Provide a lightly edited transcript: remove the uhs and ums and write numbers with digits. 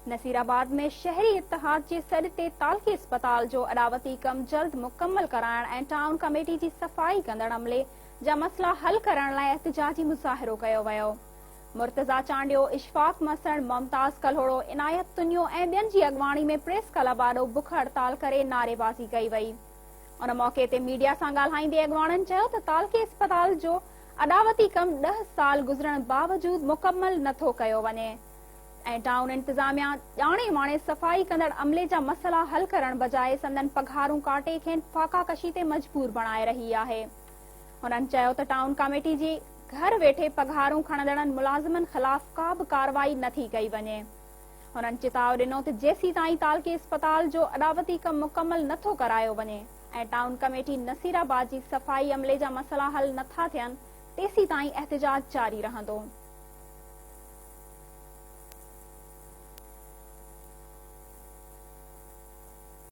نصيرآباد ۾ شهري اتحاد جي سڏ تي تعلقي اسپتال جو اڏاوتي ڪم جلد مڪمل ڪرائڻ ۽ ٽائون ڪميٽي جي صفائي ڪندڙ عملي جا مسئلا حل ڪرڻ لاء احتجاجي مظاهرو ڪيو ويو. مرتضيٰ چانڊيو، اشفاق مسڻ، ممتاز ڪلهوڙو، عنايت تنيو ۽ ٻين جي اڳواڻي ۾ پريس ڪلب آڏو بک هڙتال ڪري نعريبازي ڪئي وئي. ان موقعي تي ميڊيا سان ڳالهائيندي اڳواڻن چيو ته تعلقي اسپتال جو اڏاوتي ڪم ڏهه سال گذرڻ باوجود مڪمل نٿو ڪيو وڃي. ۽ ٽائون انتظاميا ڄاڻي واڻي صفائي ڪندڙ عملي جا مسئلا حل ڪرڻ بجاء سندن پگهارون ڪاٽي کين فاقا ڪشي تي مجبور بڻائي رهي آهي. هنن چيو ته ٽائون ڪاميٽي جي گهر ويٺي پگهارون کڻندڙن ملازمن خلاف ڪا به ڪارروائي نه ٿي ڪئي وڃي. هنن چتاء ڏنو ته جيسيتائين تعلقي اسپتال جو اڏاوتي ڪم مڪمل نه ٿو ڪرايو وڃي ۽ ٽائون ڪميٽي نصيرآباد جي صفائي عملي جا مسئلا حل نه ٿا ٿين تيسيتائين احتجاج جاري رهندو.